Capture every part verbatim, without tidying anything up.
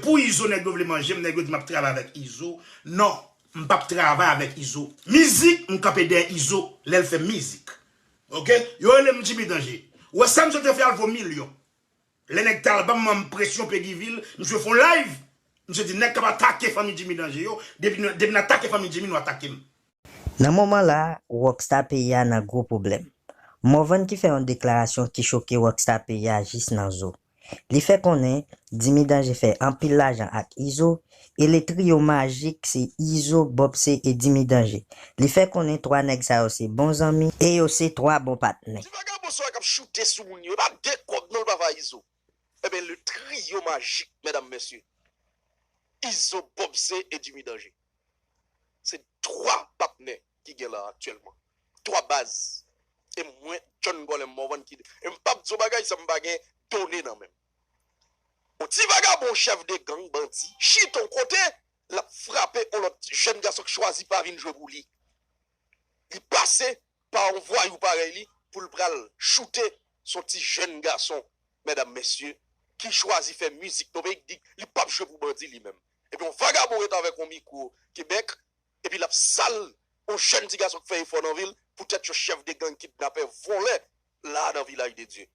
Pou Izo, nèg yo vle manje m, nèg yo di m ap travay avèk Izo. Non, m p ap travay avèk Izo. Mizik, m kanpe dèyè Izo lè l fè mizik. Oke? Yo rele m Jimmy Danje. Ou wè sa misye te fè a l vo milyon. Lè nèg t al ban m presyon Peguiville, misye fè yon live. Misye di nèg k ap atake fanmi Jimmy Danje yo, depi n, depi n atake fanmi Jimmy, nou atake m. Nan moman la, Rockstar peyi a nan gwo pwoblèm. Morvan ki fè yon deklarasyon ki choke Rockstar peyi a jis nan zo. Li fè konnen Jimmy Danje fè anpil lajan ak Izo, e le trio majik se Izo, Bob C e Jimmy Danje. Li fè konnen twa nèg sa yo se bon zanmi e yo se twa bon patnè. Ti vagabon sa yo k ap choute sou moun yo, e pa de kòb non l pa fè a Izo. Ebyen le trio majik, medam mesye, Izo, Bob C e Jimmy Danje. Se twa patnè ki gen la aktyèlman. Twa baz. E mwen, John Colin Morvan ki. E m p ap di w bagay san m pa gen done nan men m. Yon ti vagabon chèf de gang, bandi, chita yon kote, l ap frape yon lòt jèn gason k chwazi pa vin jwe pou li. Li pase pa yon vwayou parèy li pou l pral choute s on ti jèn gason, medam, mesye, ki chwazi fè mizik nan peyi k di li p ap jwe pou bandi li menm. Epi yon vagabon ret avèk yon mikwo Kebèk, epi l ap sal yon jèn ti gason k fè efò nan vi l poutèt yon chèf de gang kidnapè vòlè la nan Vilaj de Dye.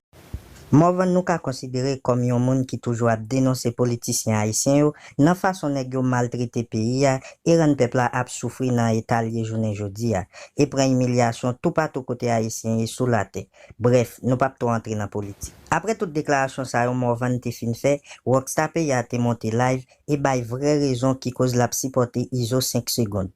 Morvan nou ka konsidere kòm yon moun ki toujou ap denonse politisyen ayisyen yo nan fason nèg yo maltrete peyi a e rann pèp la ap soufri nan eta l ye jounen jodi a, e pran imilyasyon toupatou kote ayisyen ye sou latè. Brèf, nou p ap twò antre nan politik. Apre tout deklarasyon sa yo Morvan te fin fè, Rockstar peyi a te monte live e bay vrè rezon ki koz l ap sipòte Izo senk segonn.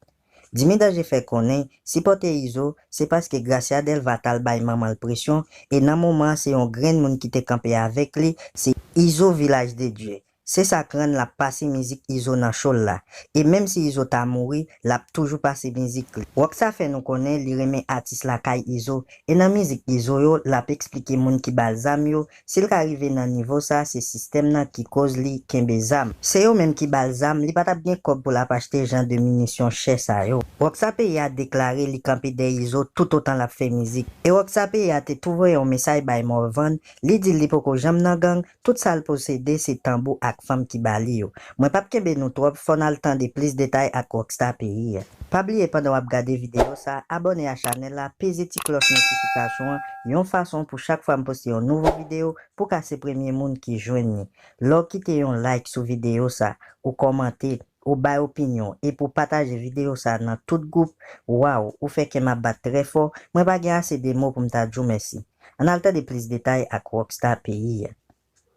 Jimmy Danje fè konnen, sipòte Izo, se paske Gracia Delva t al bay manman l presyon, e nan moman an se yon grenn moun ki te kanpe avèk li, se Izo Vilaj de Dye. Se sa k rann l ap pase mizik Izo nan cho l la. E menm si Izo ta mouri, l ap toujou pase mizik li. Rockstar fè nou konnen li renmen atis lakay Izo, e nan mizik Izo yo, l ap eksplike moun ki ba l zam yo, si l ka rive nan nivo sa, se sistèm nan ki koz li kenbe zam. Se yo menm ki ba l zam, li pa t ap gen kòb pou l ap achte jan de minisyon chè sa yo. Rockstar peyi a deklare li kanpe dèyè Izo toutotan l ap fè mizik. E Rockstar peyi a te tou voye yon mesaj bay Morvan, li di l li poko janm nan gang, tout sa l posede se tanbou ak fanm ki ba li yo. Mwen p ap kenbe nou twòp, fò n al tande plis detay ak Rockstar peyi a. Pa bliye pandan w ap gade videyo sa, abòne a chanèl la, peze ti klòch notifikasyon an, yon fason pou chak fwa m poste yon nouvo videyo, pou ka se premye moun ki jwenn li. Lè w kite yon like sou videyo sa, ou kòmante, ou bay opinyon, epi w pataje videyo sa nan tout gwoup, waw, ou fè kè m ap bat trè fò, mwen pa gen ase de mo pou m ta di w mèsi. Ann al tande plis detay ak Rockstar peyi a.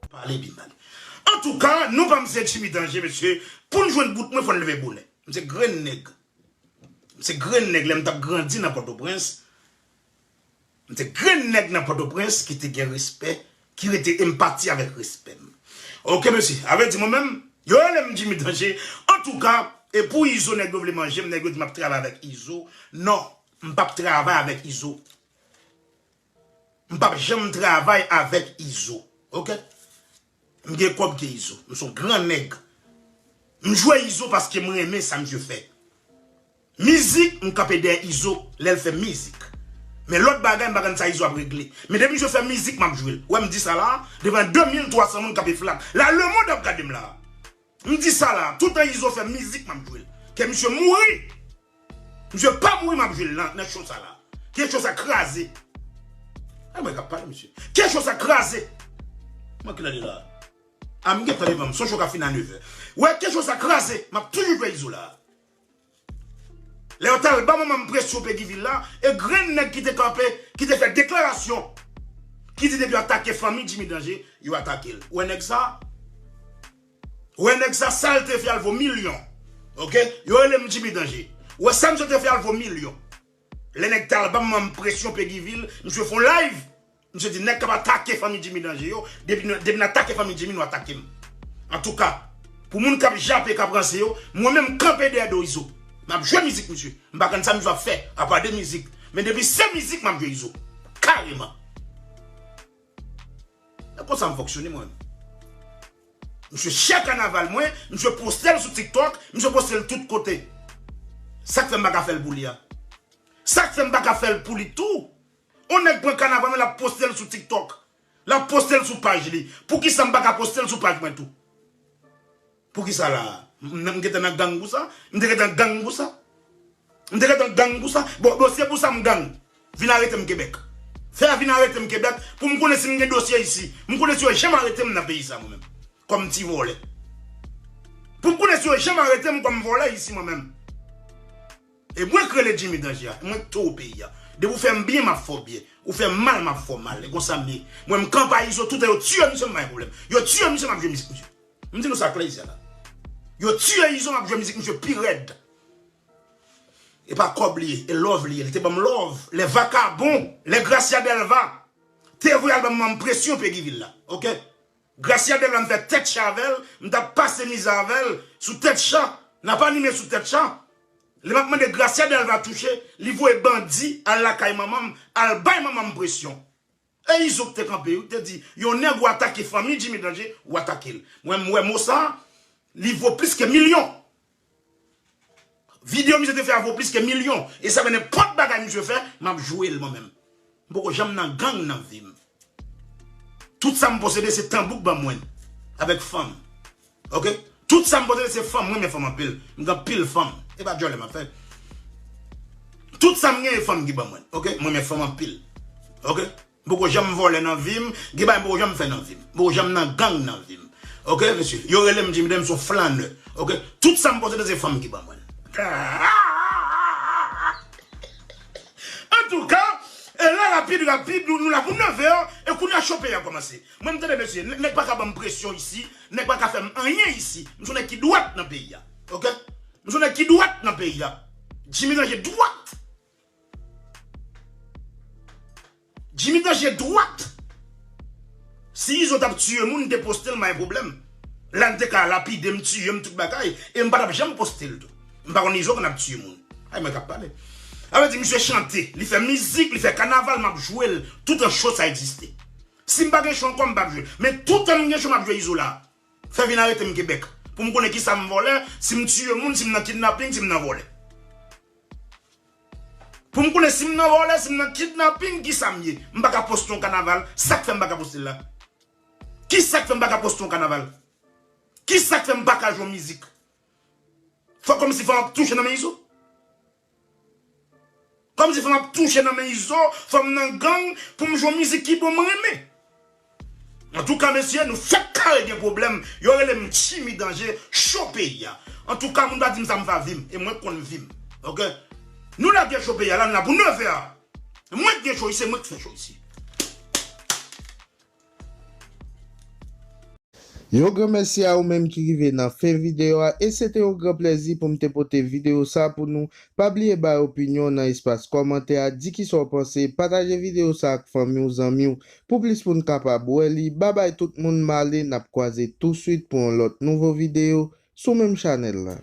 Pale pi mal. Antouka, non pa m se Jimmy Danje, mesye, pou n jwenn bout mwen, fò n leve bonè. M se grenn nèg. M se grenn nèg lè m t ap grandi nan Pòtoprens. M se grenn nèg nan Pòtoprens ki te gen respè, ki rete e m pati avèk respè m. Oke, mesye, avèdi mwen menm, yo rele m Jimmy Danje. Antouka, e pou Izo, nèg yo vle manje m, nèg yo di m ap travay avèk Izo. Non, m p ap travay avèk Izo. M p ap janm travay avèk Izo. Oke? M gen kòb ke Izo. M se yon gran nèg. M jwe Izo paske m renmen sa misye fè. Mizik, m kanpe dèyè Izo lè l fè mizik. Men lòt bagay, m pa konn sa Izo ap regle. Men depi misye fè mizik, m ap jwe l. Ou wè m di sa la, devan de mil twa san moun k ap eflak. La, lemonn ap gade m la. M di sa la, toutan Izo fè mizik, m ap jwe l. Ke misye mouri! Misye pa mouri, m ap jwe l nan, nan cho sa la. Ke cho sa kraze. E mwen k ap pale, mesye. Ke cho sa kraze. Mwen ki lè li la. A m gentan devan m, se yon cho k ap fini a nevè. Wè, ke cho sa kraze, m ap toujou jwe Izo la. Lè yo t al ban manman m presyon Peguiville la, e grenn nèg ki te kanpe, ki te fè deklarasyon, ki di depi yo atake fanmi Jimmy Danje, yo atake l. Ou wè nèg sa? Ou wè nèg sa, sa l te fè a l vo milyon. Oke? Yo rele m Jimmy Danje. Ou wè sa misye te fè a l vo milyon. Lè nèg t al ban manman m presyon Peguiville, misye fè yon live. Misye di nèg k ap atake fanmi Jimmy Danje yo, depi n, depi n atake fanmi Jimmy, nou atake m. Antouka, pou moun k ap jape, k ap ranse yo, mwen menm m kanpe dèyè do Izo. M ap jwe mizik misye. M pa konn sa misye ap fè, apa de mizik. Men depi se mizik, m ap jwe Izo. Kareman. E konsa m fonksyone mwen. Misye chè kanaval mwen, misye poste l sou TikTok, misye poste l tout kote. Sa k fè m pa ka fè l pou li a? Sa k fè m pa ka fè l pou li tou? On nèg pran kanaval mwen, l ap poste l sou TikTok. L ap poste l sou paj li. Poukisa m pa ka poste l sou paj mwen tou? Poukisa la? M, m gentan nan gang pou sa? M te gentan gang pou sa? M te gentan gang pou sa? Bon, bon, se pou sa m gang. Vin arete m Kebèk. Fè a vin arete m Kebèk pou m konnen si m gen dosye isi. M konnen si yo janm arete m nan peyi sa, mwen menm. Kòm ti vòlè. Pou m konnen si yo janm arete m kòm vòlè isi, mwen menm. E mwen k rele Jimmy Danje a, mwen k tou peyi a. Depi w fè m byen, m ap fè w byen. Ou fè m mal, m ap fè w mal. E konsa m ye. Mwen, m kanpe a Izo, toutan yo tiye misye, m pa gen pwoblèm. Yo tiye misye, m ap jwe mizik misye. M di nou sa klè isi a la. Yo tiye Izo, m ap jwe mizik misye pi rèd. E pa kòb li ye, e love li ye. Li te ban m love. Les Vacabons, les Gracia Delva te voye al ban m, ban m presyon Peguy Ville la. Oke? Gracia Delva, m fè tèt cha avè l, m t ap pase mizè avè l sou tèt cha. N ap anime sou tèt cha. Lè m ap mande Gracia Delva touche, li voye bandi al lakay manman m, al bay manman m presyon. E Izo k te kanpe wi, k te di, yon nèg ou atake fanmi Jimmy Danje, ou atake l. Mwen, m wè mo sa, li vo plis ke milyon. Videyo misye te fè a vo plis ke milyon. E sa fè nenpòt bagay misye fè, m ap jwe l mwen menm. M poko janm nan gang nan vi m. Tout sa m posede se tanbou k ban mwen. Avèk fanm. Oke? Tout sa m posede se fanm, mwen renmen fanm anpil. M gen anpil fanm. E pa djòlè m ap fè. Tout sa m gen e fanm ki ban mwen. Oke? Mwen renmen fanm anpil. Oke? M poko janm vòlè nan vi m, gen bagay m poko janm fè nan vi m. M poko janm nan gang nan vi m. Oke, mesye? Yo rele m Jimmy Dan, m se yon flanè. Oke? Tout sa m posede se fanm ki ban mwen. Antouka, e la rapid, rapid, nou, nou la pou nèf è, e kounye a cho peyi a kòmanse. Mwen, m tande, mesye, nè-, nèg pa ka ban m presyon isi, nèg pa ka fè m anyen isi. M se yon nèg ki dwat nan peyi a. Oke? M se yon nèg ki dwat nan peyi a. Jimmy Danje dwat. Jimmy Danje dwat. Si Izo t ap tiye moun, m te poste l, m pa gen pwoblèm. La, m te ka lapide m, tiye m, tout bagay. E m pa t ap janm poste l tou. M pa konn Izo konn ap tiye moun. Ay, mwen k ap pale. Sa vle di, misye chante, li fè mizik, li fè kanaval, m ap jwe l. Toutan cho sa egziste. Si m pa gen cho ankò, m p ap jwe l. Men toutan m gen cho, m ap jwe Izo la. Fè vin arete m Kebèk. Pou m konnen kisa m vòlè, si m tiye moun, si m nan kidnaping, si m nan vòlè. Pou m konnen si m nan vòlè, si m nan kidnaping, kisa m ye? M pa ka poste yon kanaval. Sa k fè m pa ka poste l la? Kisa k fè m pa ka poste yon kanaval? Kisa k fè m pa ka jwe yon mizik? Fò kòmsi fò m ap touche nan men Izo? Kòmsi fò m ap touche nan men Izo, fò m nan gang pou m jwe yon mizik ki bon m renmen. Antouka, mesye, nou fèk kare gen pwoblèm. Yo rele m Jimmy Danje, cho peyi a. Antouka, moun pa di m sa m fè a vi m, e mwen k konn vi m. Oke? Nou lage cho peyi a la, nou la pou nèf è a. Mwen k gen cho isi, se mwen k fè cho isi. Yon gran mèsi a ou menm ki rive nan fen videyo a, e se te yon gran plèzi pou m te pote videyo sa pou nou. Pa bliye bay opinyon w nan espas kòmantè a, di kisa w panse, pataje videyo sa ak fanmi w, zanmi w, pou plis moun kapab wè li. Babay tout moun, m ale, n ap kwaze touswit pou yon lòt nouvo videyo sou menm chanèl la.